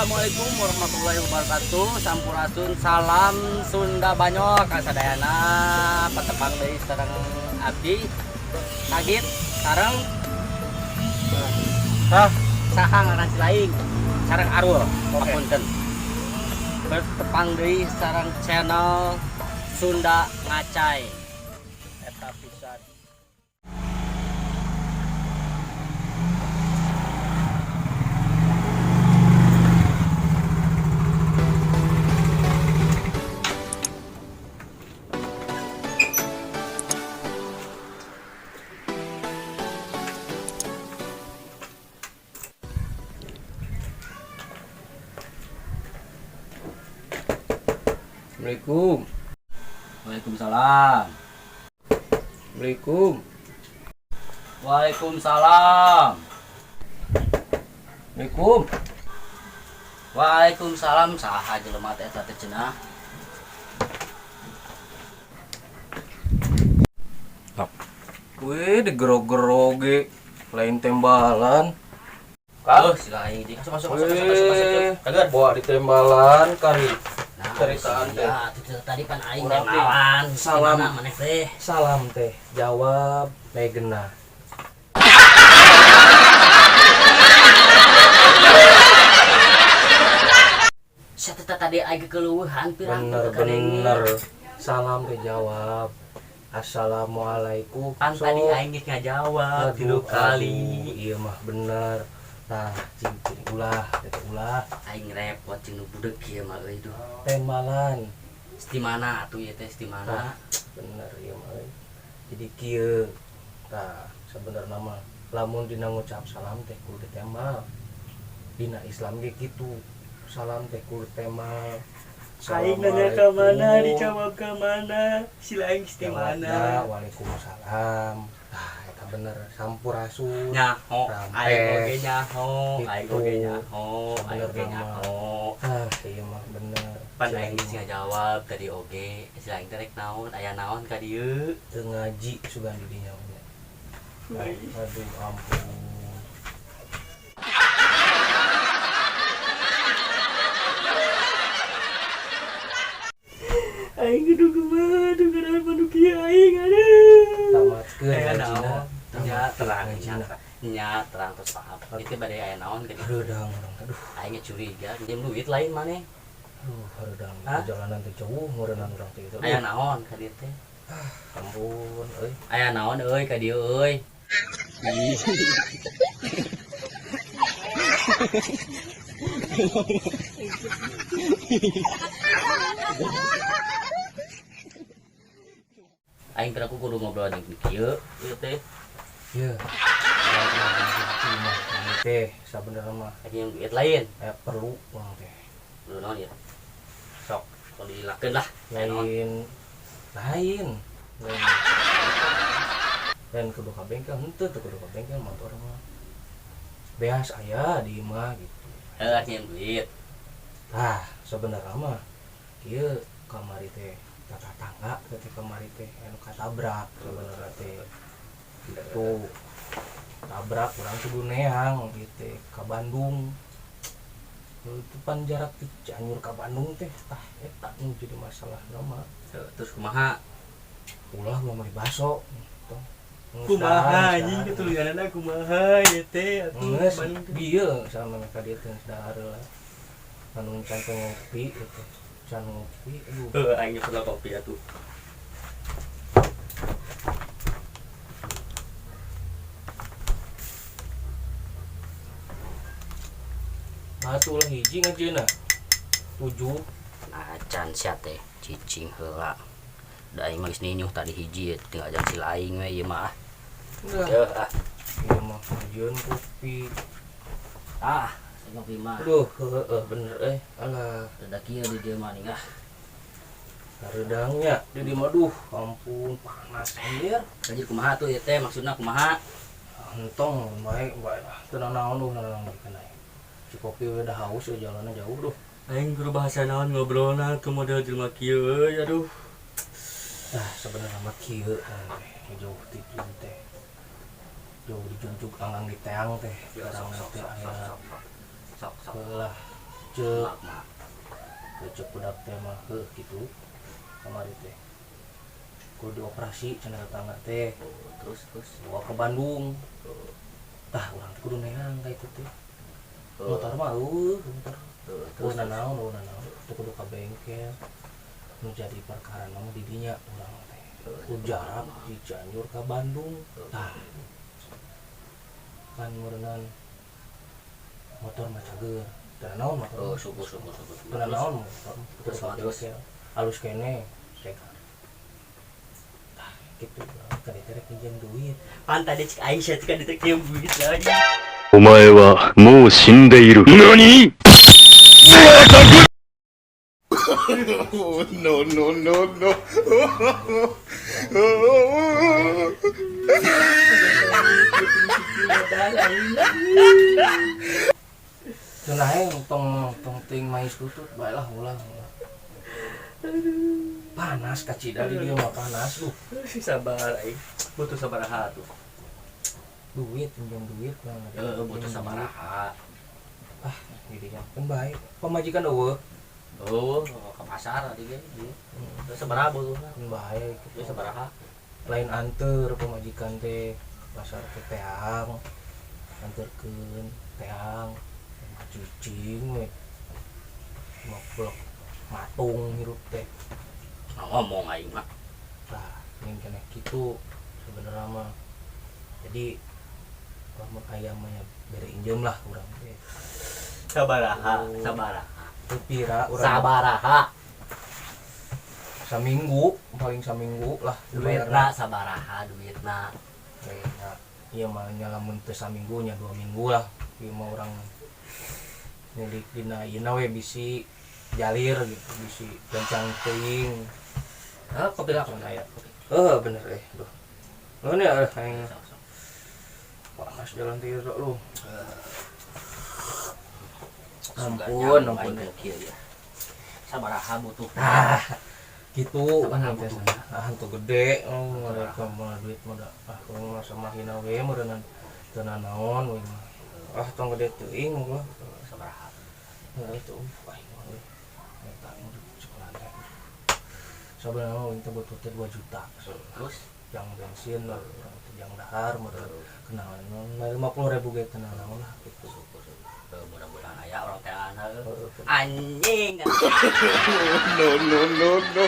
Assalamualaikum warahmatullahi wabarakatuh. Sampurasun, salam Sunda Banyol kasadayana, patepang deui sareng abdi Sagit sareng Hah? Saha ngaran si laing sareng Arul. Oke. Hapunten. Bertepang deui sareng channel Sunda Ngacai. Eta pisan. Assalamualaikum. Waalaikumsalam. Assalamualaikum. Waalaikumsalam. Assalamualaikum. Waalaikumsalam, saha jelema teh eta teh cenah? Wih, digerog-geroge lain tembalan. Oh, si laing di. Masuk, masuk, masuk, masuk, masuk, masuk. Wih, Kaget. bawa ditembalan kari. Nah, Ceritaan teh. ya, itu tadi pan aing Urang teh. kenalan. Salam. Gimana maneh teh? Salam teh, jawab megena. Sia teh tadi aing kekeluhan pirang Bener bener. Salam teh jawab. Assalamualaikum. Pan Sok. tadi aing geus ngajawab Aduh, tilu kali. aduh, iya mah bener. Nah, cing cing ulah, teh ulah. Aing repot jeung nu budek kieu mah euy duh. Tembalan. Di mana atuh ieu teh, di mana? Bener iya mah euy. Jadi kieu. Tah, sebenarnya mah lamun dina ngucap salam teh kudu ditembal. Dina Islam ge kitu. Salam teh kudu ditembal. Aing nanya ke mana, Assalamualaikum. dijawab ke mana, si laing di Jawabna, mana. Waalaikumsalam. Tah, eta bener sampurasun. Nyaho, Rampes. aing oge nyaho, aing Gitu. oge nyaho, aing oge Sebenarnya mah. nyaho. Ah, iya mah bener. Pan Si aing aing geus ngajawab tadi oge, si aing teh rek naon, aya naon ka dieu? Teu ngaji sugan di dinya nya. Aduh, ampun. Aing kudu kumaha, duh geura manu kieu aing aduh. Tamatkeun Aya ngajina. naon? Nya terang, nya Ngajina. nya terang terus paham. Itu bade aya naon ka dieu? Hareudang urang teh. Aduh, Aing curiga, minjem duit lain maneh. aduh, hareudang. Hah? Perjalanan teh jauh meureunnan urang teh itu. Aya naon ka dieu teh? Ampun euy. Aya naon euy ka dieu euy? Aing kira aku kudu ngobrol jeung kieu ieu teh. Ieu. Teh sabenerna mah Aing yang duit lain. aya perlu urang teh. Kudu naon ya? Sok, kalau dilakeun lah. Aya naon? Lain lain. Lain. Lain kudu ka bengkel henteu teu kudu ka bengkel motor mah. Beas aya di imah gitu. Heeh, yang duit. Tah, sebenarnya mah ieu kamari teh tata tangga teh kamari teh anu katabrak sebenarnya teh. Gitu. Tabrak urang kudu neang gitu ka Bandung. Itu pan jarak ti Cianjur ka Bandung teh tah eta nu jadi masalah mah. Terus kumaha? Ulah mau meuli baso gitu. Kumaha anjing ketulianana kumaha ieu teh atuh Geus Bandung teh. bieu sama ka dieu teh geus dahar lah. Anu can teh ngopi gitu. Can ngopi aduh. Heuh, aing pernah kopi atuh. Batu lah hiji ngajieuna. 7. Nah, can sia teh cicing heula. Da aing mah geus ninyuh tadi hiji tinggal jam si laing we ieu mah. Udah. Yeuh ah. Ieu mah ngajieun kopi. Ah, saya ngopi mah. Aduh, heeh bener eh. Alah, Rada kieu di dieu mah nih ah. hareudangnya di dieu mah duh, ampun panas anjir. Anjir kumaha tuh ieu teh maksudna kumaha? Entong bae bae lah. Teu naon duh naon dikeun aing. Si kopi we dah haus ya jalannya jauh duh. Aing kudu bahasa naon ngobrolna ke model jelema kieu euy aduh. Nah, sebenarnya mah kieu teh jauh ti teh. Jauh dijunjung anggang di teang teh. Sok Sekarang sok teh sok aya sok sok. Sok sok. lah. Cek Maaf. Cek budak teh mah heuh kitu kamari teh. Kudu dioperasi cenah tetangga teh. Oh, terus terus. Bawa ke Bandung. Tah, urang teh kudu neang ka itu teh. Oh. Motor mah eueuh, motor. Oh, Terus terus. nanaon, eueuh nanaon. Teu kudu ka bengkel. Nu jadi perkara mah di dinya urang teh. Ku jarak di Cianjur ka Bandung. Tah. Kan meureunnan motor mah cager. Teu nanaon motor. Oh, syukur syukur syukur. Teu nanaon motor. Kudu Terus, ka terus. bengkel. Alus keneh segar. Tah, gitu urang ka dieu teh rek pinjam duit. Pan tadi cek aing sia teh kan dieu teh duit lagi. お前はもう死んでいる。何？ No, no, no, no. Cenah aing tong tong ting mais lutut bae lah, ulah. Ulah. Panas kacida di dieu mah panas lu. Si sabar aing. Butuh sabaraha tuh? Duit, pinjam duit mah. Eh, butuh sabaraha? Ah, jadinya kan baik. Pamajikan eueuh. Oh, ke pasar tadi ge. Terus sabaraha butuhna? Kan baik gitu. Terus sabaraha? Lain anter pamajikan teh pasar teh teang. Anterkeun teang. Cicing we. Moplok matung hirup teh. Nah, ngomong aing mah. Lah, ning keneh kitu sebenarnya mah. Jadi lamun aya mah ya bere injem lah urang teh. Sabaraha? Oh. Sabaraha? Teu pira urang. Sabaraha? Saminggu, paling saminggu lah. Duitna sabaraha duitna? Nah, iya mah nya lamun teu saminggu nya 2 minggu lah. Ieu mah urang milik dina ieu we bisi jalir gitu, bisi gancang teuing. Hah, kopi lah. Can aya. Eh, bener eh. Duh. Nuhun ya, eh, aing panas jalan tieu lu. Ampun, ampun. Kieu ya. Sabaraha butuh? Ah, gitu Sabaraha kan teh. butuhna? Ah, teu gede. Oh, mereka mah duit mah da. Ah, urang mah sama hina we meureunnan teu nanaon we mah. Ah, tong gede teuing lah. Sabaraha? Heeh, tuh, aing mah euy. Eta sekolah teh. Sabenerna mah teh butuh teh 2 juta. Terus. Jang bensin lah, urang teh jang dahar meureun. Kenalan 50.000 ge teu nanaon lah gitu. Syukur syukur. Eh, mudah-mudahan aya urang teh heuh. Heeh. Anjing. No, no, no, no.